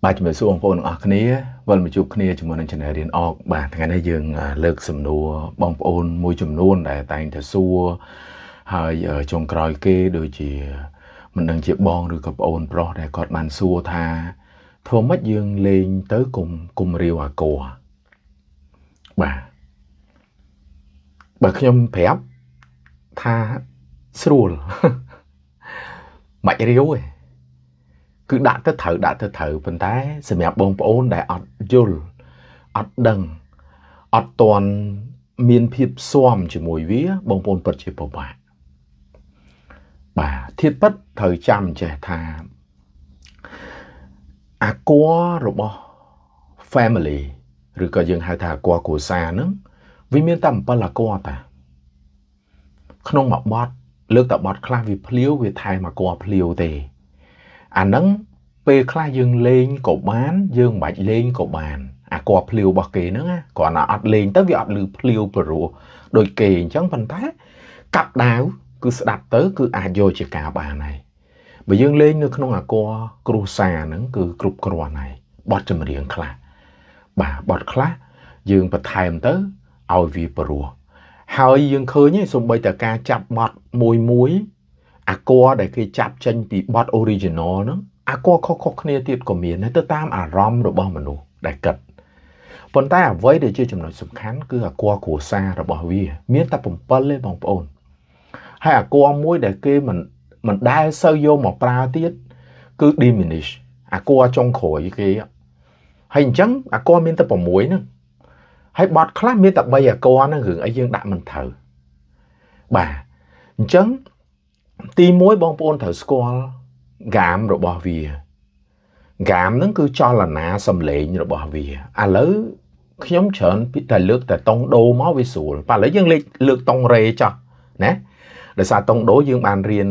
បាទជំរាបសួរបងប្អូនទាំងអស់គ្នាវិលមកជួបគ្នាជាមួយនឹង Channel រៀនអកបាទថ្ងៃនេះយើងលើកសំណួរបងប្អូនមួយចំនួនដែលតែងតែសួរហើយចុងក្រោយគេដូចជាមិនដឹងជាបងឬក៏ប្អូនប្រុសដែលគាត់បានសួរថាធ្វើម៉េចយើងលេងទៅគុំរាវអាកោបាទបើខ្ញុំប្រាប់ថាស្រួលមិនរាវទេគឺដាក់ទៅត្រូវដាក់ទៅត្រូវប៉ុន្តែសម្រាប់បងប្អូនដែលអត់យល់អត់ដឹងអត់ទាន់មានភាពស៊ាំជាមួយវាបងប្អូនពិតជាពិបាកបាទធាតុពិតត្រូវចាំចេះថាអាគររបស់ family ឬក៏យើងហៅថាអាគរគ្រួសារហ្នឹងវាមានតែ7អាគរតាក្នុងមួយបទលើកតែបទខ្លះវាភ្លាវវាថែមអាគរភ្លាវទេអាហ្នឹងពេលខ្លះយើងលេងក៏បានយើងមិនបាច់លេងក៏បានអាគរភ្លាវរបស់គេហ្នឹងណាគ្រាន់តែអត់លេងទៅវាអត់លឺភ្លាវព្រោះដូចគេអញ្ចឹងប៉ុន្តែកាប់ដាវគឺស្ដាប់ទៅគឺអាចយកជាការបានហើយបើយើងលេងនៅក្នុងអាគរគ្រួសារហ្នឹងគឺគ្រប់គ្រាន់ហើយបទចម្រៀងខ្លះបាទបទខ្លះយើងបន្ថែមទៅឲ្យវាព្រោះហើយយើងឃើញឯងសំបីតែការចាប់បទមួយមួយអាគរដែលគេចាប់ចេញពីបទ original ហ្នឹងអាគរខុសៗគ្នាទៀតក៏មានដែរទៅតាមអារម្មណ៍របស់មនុស្សដែលគិតប៉ុន្តែអ្វីដែលជាចំណុចសំខាន់គឺអាគរគ្រួសាររបស់វាមានតែ7ទេបងប្អូនហើយអាគរមួយដែលគេមិនដែលសូវយកមកប្រើទៀតគឺ diminish អាគរចុងក្រោយគេហើយអញ្ចឹងអាគរមានតែ6ហ្នឹងហើយបទខ្លះមានតែ3អាគរហ្នឹងរឿងអីយើងដាក់មិនត្រូវបាទអញ្ចឹងទី1បងប្អូនត្រូវស្គាល់ហ្គាមរបស់វាហ្គាមហ្នឹងគឺចលនាសំឡេងរបស់វាឥឡូវខ្ញុំច្រើនតែលើកតែតុងដូមកវាស្រួលបាទឥឡូវយើងលើកតុងរ៉េចោះណាដោយសារតុងដូយើងបានរៀន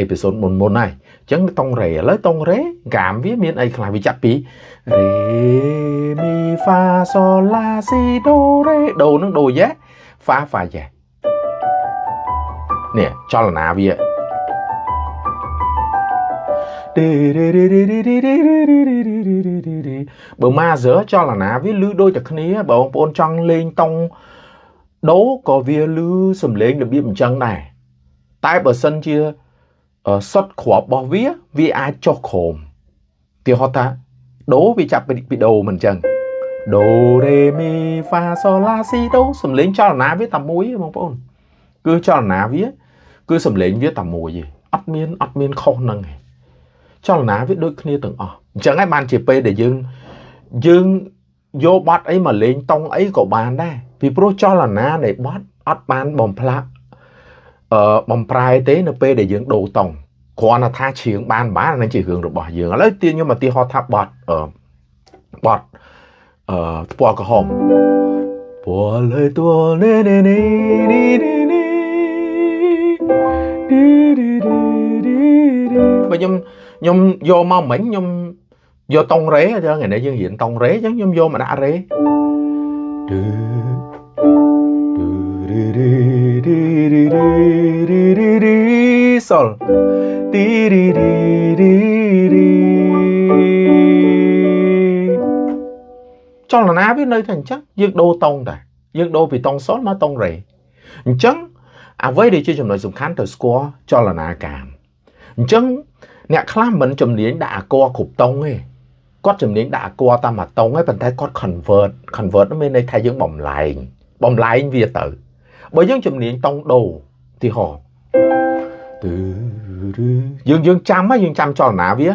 episode មុនមុនហើយអញ្ចឹងតុងរ៉េឥឡូវតុងរ៉េហ្គាមវាមានអីខ្លះវាចាប់ពីរេមីហ្វាសូឡាស៊ីដូរ៉េដូហ្នឹងដូយ៉េហ្វាហ្វាយ៉េនេះចលនាវាបើ major ចលនាវាលឺដូចតែគ្នាបើបងប្អូនចង់លេងតុងដូក៏វាលឺសំឡេងរបៀបអញ្ចឹងដែរតែបើសិនជាសុតគ្រាប់របស់វាវាអាចចុះក្រោមទីហោះថាដូវាចាប់ពីដូមិនអញ្ចឹងដូរ៉េមីហ្វាសូឡាស៊ីដូសំឡេងចលនាវាតែមួយទេបងប្អូនគឺចលនាវាគឺសំឡេងវាតែមួយទេអត់មានខុសហ្នឹងទេចលនាវាដូចគ្នាទាំងអស់អញ្ចឹងហើយបានជាពេលដែលយើងយកបត់អីមកលេងតុងអីក៏បានដែរពីព្រោះចលនានៃបត់អត់បានបំផ្លាក់បំប្រែទេនៅពេលដែលយើងដូរតុងគ្រាន់តែថាច្រៀងបានបានអានឹងជារឿងរបស់យើងឥឡូវទាញខ្ញុំឧទាហរណ៍ថាបត់បត់ថ្ពាល់ក្រហមពណ៌លើតួនេះនេះនេះនេះនេះបើខ្ញុំយកមកមិញខ្ញុំយកតុងរ៉េអញ្ចឹងថ្ងៃនេះយើងរៀនតុងរ៉េអញ្ចឹងខ្ញុំយកមកដាក់រ៉េឌឺឌឺរីរីរីរីរីរីសូលទីរីរីរីរីចលនាវានៅតែអញ្ចឹងយើងដូរតុងតែយើងដូរពីតុងសូលមកតុងរ៉េអញ្ចឹងអ្វីដែលជាចំណុចសំខាន់ត្រូវស្គាល់ចលនាកាមអញ្ចឹងអ្នកខ្លះមិនជំនាញដាក់អាគរគ្រប់តុងទេគាត់ជំនាញដាក់អាគរតាមមួយតុងទេប៉ុន្តែគាត់ convert មានន័យថាយើងបំលែងវាទៅបើយើងជំនាញតុងដូទីហោយើងចាំយើងចាំចលនាវា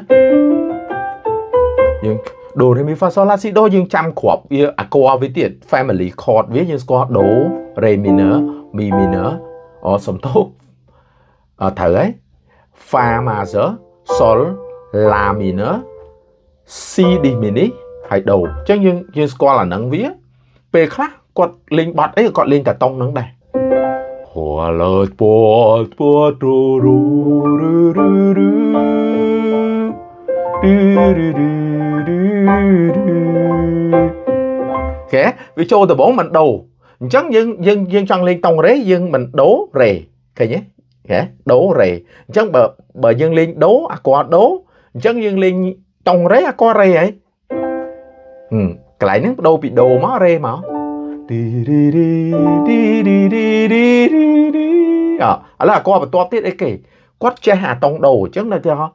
យើងដូរេមីហ្វាសូឡាស៊ីដូយើងចាំគ្រាប់វាអាគរវាទៀត family chord វាយើងស្គាល់ដូរេ minor មី minor អូសំទោសត្រូវហើយ fa major sol la minor C diminished ហើយដូអញ្ចឹងយើងស្គាល់អាហ្នឹងវាពេលខ្លះគាត់លេងបត់អីគាត់លេងតែតុងហ្នឹងដែរហួលើពណ៌ពណ៌ទូរូរូរូរូឌឺឌឺឌឺឌឺគេវាចូលដំបងមិនដូអញ្ចឹងយើងចង់លេងតុងរ៉េយើងមិនដូរ៉េឃើញទេហ៎ដូរ៉េអញ្ចឹងបើយើងលេងដូអាគាត់ដូអញ្ចឹងយើងលេង តុងរេអាករេហីកន្លែងហ្នឹងបដូរពីដូមករេមកទីរីរីទីរីរីរីរីអឥឡូវអាកបន្ទាប់ទៀតអីគេគាត់ចេះអាតុងដូអញ្ចឹងដល់ទៅហ៎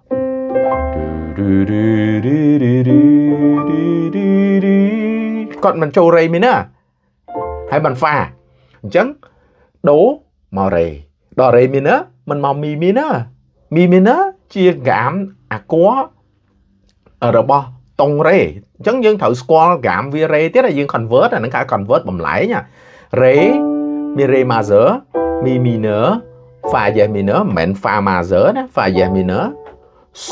គាត់មិនចូលរេមីណាហើយបានហ្វាអញ្ចឹងដូមករេដល់រេមីណាមិនមកមីមីណាមីមីណាជាហ្គាមអាករបស់តុងរេអញ្ចឹងយើងត្រូវស្គាល់ហ្គាមវារេទៀតហើយយើង convert អាហ្នឹងគេ convert បំលែងរេមានរេ major មី minor ហ្វា yes minor មិនមែនហ្វា major ណាហ្វា yes minor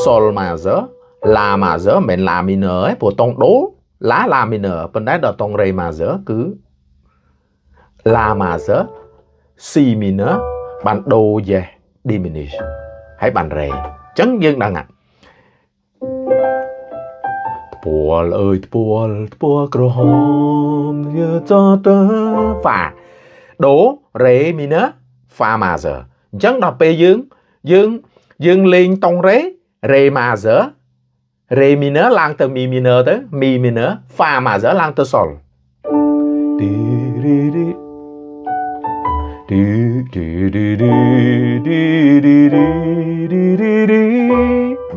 sol major ឡា major មិនមែនឡា minor ទេព្រោះតុងដូឡាឡា minor ប៉ុន្តែដល់តុងរេ major គឺឡា major C minor បានដូ yes diminish ហើយបានរេអញ្ចឹងយើងដឹងអាថ្ពាល់អើយថ្ពាល់ថ្ពាល់ក្រហមយើចតហ្វាដូរេ minor ហ្វា major អញ្ចឹងដល់ពេលយើងយើងយើងលេងតុងរេរេ major រេ minor ឡើងទៅមី minor ទៅមី minor ហ្វា major ឡើងទៅ sol ទីរីរីទីទីទីទីទីទីទីទីទី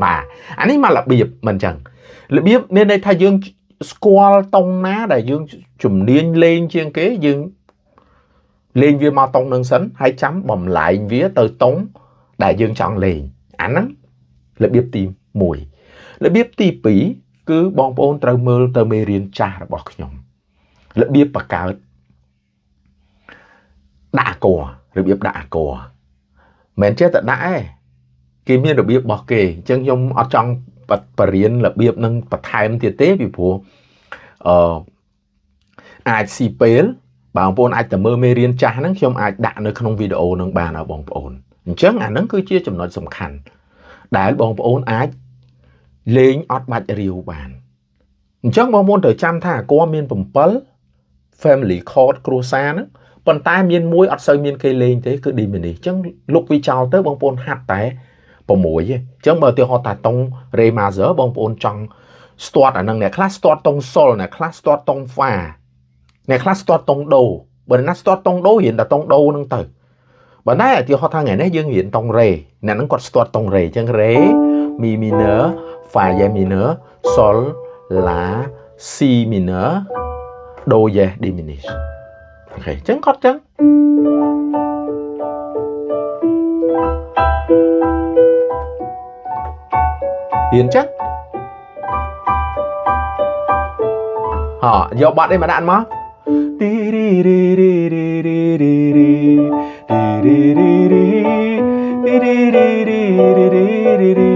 បាទអានេះមករបៀបមិនចឹងរបៀបមានន័យថាយើងស្គាល់តុងណាដែលយើងជំនាញលេងជាងគេយើងលេងវាមកតុងនឹងសិនហើយចាំបំលែងវាទៅតុងដែលយើងចង់លេងអាហ្នឹងរបៀបទី1របៀបទី2គឺបងប្អូនត្រូវមើលទៅមេរៀនចាស់របស់ខ្ញុំរបៀបបង្កើតដាក់អាករបៀបដាក់អាកមិនចេះតែដាក់ឯងគេមានរបៀបរបស់គេអញ្ចឹងខ្ញុំអត់ចង់បរៀនរបៀបនឹងបន្ថែមទៀតទេពីព្រោះអឺអាចស៊ីពេលបងប្អូនអាចទៅមើលមេរៀនចាស់ហ្នឹងខ្ញុំអាចដាក់នៅក្នុងវីដេអូនឹងបានឲ្យបងប្អូនអញ្ចឹងអាហ្នឹងគឺជាចំណុចសំខាន់ដែលបងប្អូនអាចលេងអត់បាច់រាវបានអញ្ចឹងបងប្អូនត្រូវចាំថាអាកមាន7 family chord គ្រួសារហ្នឹងប៉ុន្តែមានមួយអត់សូវមានគេលេងទេគឺ diminish អញ្ចឹងលុបវាចោលទៅបងប្អូនហាត់តែ6ទេអញ្ចឹងបើឧទាហរណ៍ថាតុង re major បងប្អូនចង់ស្ទាត់អាហ្នឹងអ្នកខ្លះស្ទាត់តុង sol អ្នកខ្លះស្ទាត់តុង fa អ្នកខ្លះស្ទាត់តុងដូបើណាស្ទាត់តុងដូរៀនតែតុងដូហ្នឹងទៅបើណែឧទាហរណ៍ថាថ្ងៃនេះយើងរៀនតុងរេអ្នកហ្នឹងគាត់ស្ទាត់តុងរេអញ្ចឹងរេ mi minor fa yes minor sol la si minor do yes diminish អូខេអញ្ចឹងគាត់ចឹងរៀនចឹងហ៎យកបាត់អីមកដាក់មកទីរីរីរីរីរីរីរីទីរីរីរីរីរីរីរីរីរី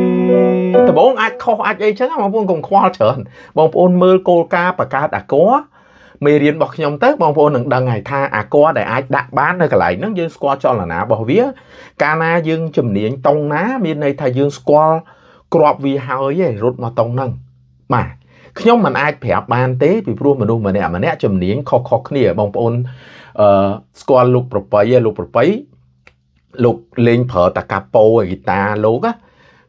ដំបូងអាចខុសអាចអីចឹងបងប្អូនកុំខ្វល់ច្រើនបងប្អូនមើលគោលការណ៍បង្កើតអាកមេរៀនរបស់ខ្ញុំទៅបងប្អូននឹងដឹងហើយថាអាកដែលអាចដាក់បាននៅកន្លែងហ្នឹងយើងស្គាល់ចលនារបស់វាកាលណាយើងជំនាញតុងណាមានន័យថាយើងស្គាល់ក្របវាហើយឯងរត់មកតុងហ្នឹងបាទខ្ញុំមិនអាចប្រាប់បានទេពីព្រោះមនុស្សម្នាក់ម្នាក់ជំនាញខុសៗគ្នាបងប្អូនអឺស្គាល់លោកប្រពៃលោកប្រពៃលោកលេងប្រើតាកាប៉ូហ្គីតាលោកណា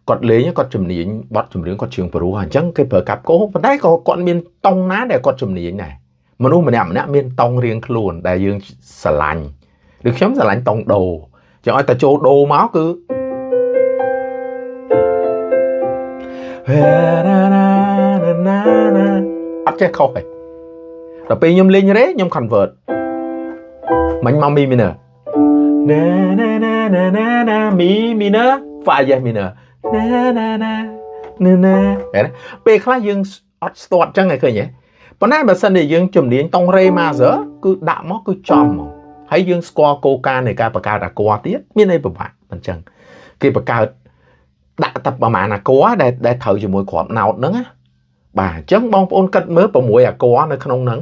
គាត់លេងគាត់ជំនាញបទចម្រៀងគាត់ច្រៀងព្រោះអញ្ចឹងគេប្រើកាប់កោប៉ុន្តែក៏គាត់មានតុងណាដែលគាត់ជំនាញដែរមនុស្សម្នាក់ម្នាក់មានតុងរៀងខ្លួនដែលយើងស្រឡាញ់ឬខ្ញុំស្រឡាញ់តុងដូចឹងឲ្យតែចូលដូមកគឺអត់ចេះខុសទេដល់ពេលខ្ញុំលេងរេខ្ញុំ convert មិញមកមី minor ណាណាណាណាណាណាមី minor ហ្វា yes minor ណាណាណាណាណាពេលខ្លះយើងអត់ស្ទាត់ចឹងឯងឃើញទេប៉ុន្តែបើសិនជាយើងជំនាញតុងរេ major គឺដាក់មកគឺចំហ្មងហើយយើងស្គាល់គោលការណ៍នៃការបង្កើតអាកទៀតមានន័យពិបាកមិនចឹងគេបង្កើតដាក់តែប្រហែលអាកដែលត្រូវជាមួយគ្រាប់ណោតហ្នឹងណាបាទអញ្ចឹងបងប្អូនគិតមើល6អាកនៅក្នុងហ្នឹង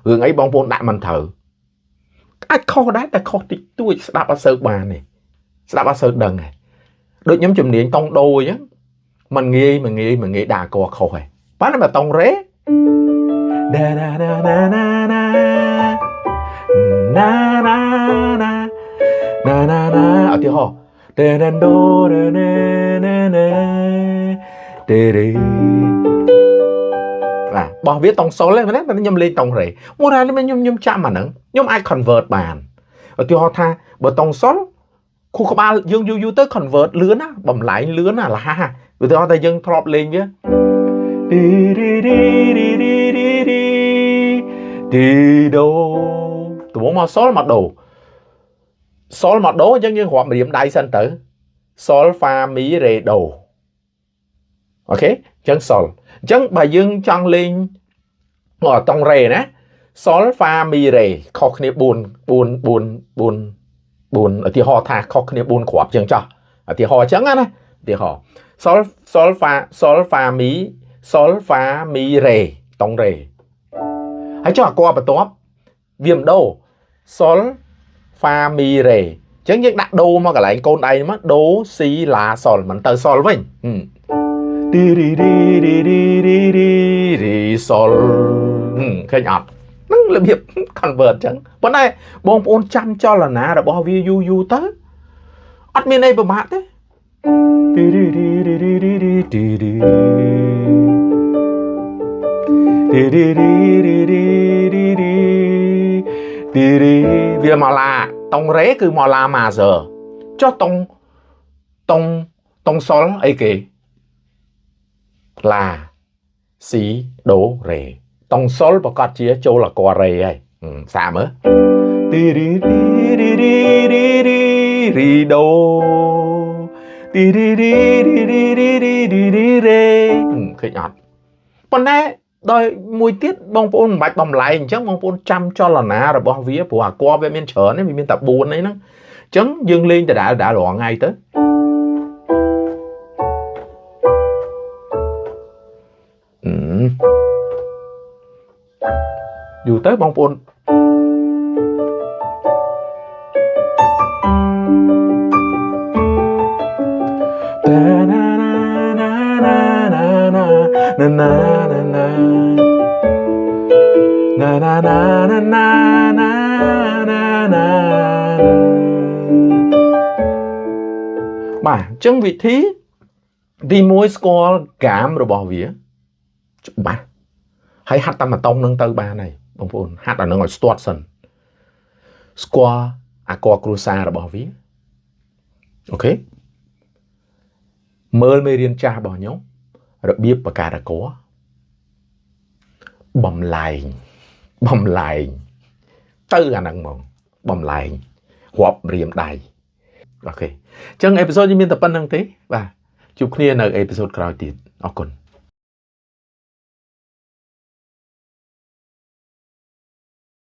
រឿងអីបងប្អូនដាក់មិនត្រូវអាចខុសដែរតែខុសតិចតួចស្ដាប់អត់សូវបានទេស្ដាប់អត់សូវដឹងទេដូចខ្ញុំជំនាញតុងដូអញ្ចឹងមិនងាយមិនងាយមិនងាយដាក់អាកខុសហ៎ប៉ុន្តែបើតុងរេណាណាណាណាណាណាណាណាណាណាណាណាឧទាហរណ៍តេណាដូរណាណាណា ទេរីបាទបោះវាតុងសុលហ្នឹងណាខ្ញុំលេងតុងរ៉េមួយណាខ្ញុំចាំអាហ្នឹងខ្ញុំអាច convert បានឧទាហរណ៍ថាបើតុងសុលខួរក្បាលយើងយូរយូរទៅ convert លឿនណាបំលែងលឿនណាលះឧទាហរណ៍តែយើងធ្លាប់លេងវាទីរីរីរីរីរីរីទីដូដំបូងមកសុលមកដូសុលមកដូអញ្ចឹងយើងរាប់ម្រាមដៃសិនទៅសុលហ្វាមីរ៉េដូ OK អញ្ចឹងសុលអញ្ចឹងបើយើងចង់លេងតុងរ៉េណាសុលហ្វាមីរ៉េខុសគ្នា4 4 4 4 4ឧទាហរណ៍ថាខុសគ្នា4គ្រាប់អញ្ចឹងចោះឧទាហរណ៍អញ្ចឹងណាឧទាហរណ៍សុលសុលហ្វាសុលហ្វាមីសុលហ្វាមីរ៉េតុងរ៉េហើយចុះអាកបន្ទាប់វាមិនដូសុលហ្វាមីរ៉េអញ្ចឹងយើងដាក់ដូមកកន្លែងកូនដៃមកដូស៊ីឡាសុលមិនទៅសុលវិញទីរីរីរីរីរីរីរីសុលឃើញអត់ហ្នឹងរបៀប convert អញ្ចឹងប៉ុន្តែបងប្អូនចាំចលនារបស់វាយូរយូរទៅអត់មានអីពិបាកទេទីរីរីរីរីរីរីទីរីទីរីរីរីរីរីរីទីរីវាមកឡាតុងរ៉េគឺមកឡា major ចុះតុងតុងតុងសុលអីគេឡាស៊ីដូរ៉េតុងសុលប្រកាសជាចូលអកររ៉េហើយសាកមើលទីរីរីរីរីរីរីរីដូទីរីរីរីរីរីរីរីរីរ៉េឃើញអត់ប៉ុន្តែដោយមួយទៀតបងប្អូនមិនបាច់បំលែងអញ្ចឹងបងប្អូនចាំចលនារបស់វាព្រោះអាកវាមានច្រើនទេវាមានតែ4អីហ្នឹងអញ្ចឹងយើងលេងដដែលដដែលរាល់ថ្ងៃទៅយូរទៅបងប្អូនតាណាណាណាណាណាណាណាណាណាណាណាណាណាណាណាបាទអញ្ចឹងវិធីទី1ស្គាល់ហ្គាមរបស់វាច្បាស់ហើយហាត់តាមតងនឹងទៅបានហើយបងប្អូនហាត់អានឹងឲ្យស្ទាត់សិនស្គាល់អាកគ្រួសាររបស់វា OK មើលមេរៀនចាស់របស់ខ្ញុំរបៀបបង្កើតអាកបំលែងបំលែងទៅអាហ្នឹងហ្មងបំលែងរាប់រៀមដៃ OK អញ្ចឹង episode នេះមានតែប៉ុណ្្នឹងទេបាទជួបគ្នានៅ episode ក្រោយទៀតអរគុណ។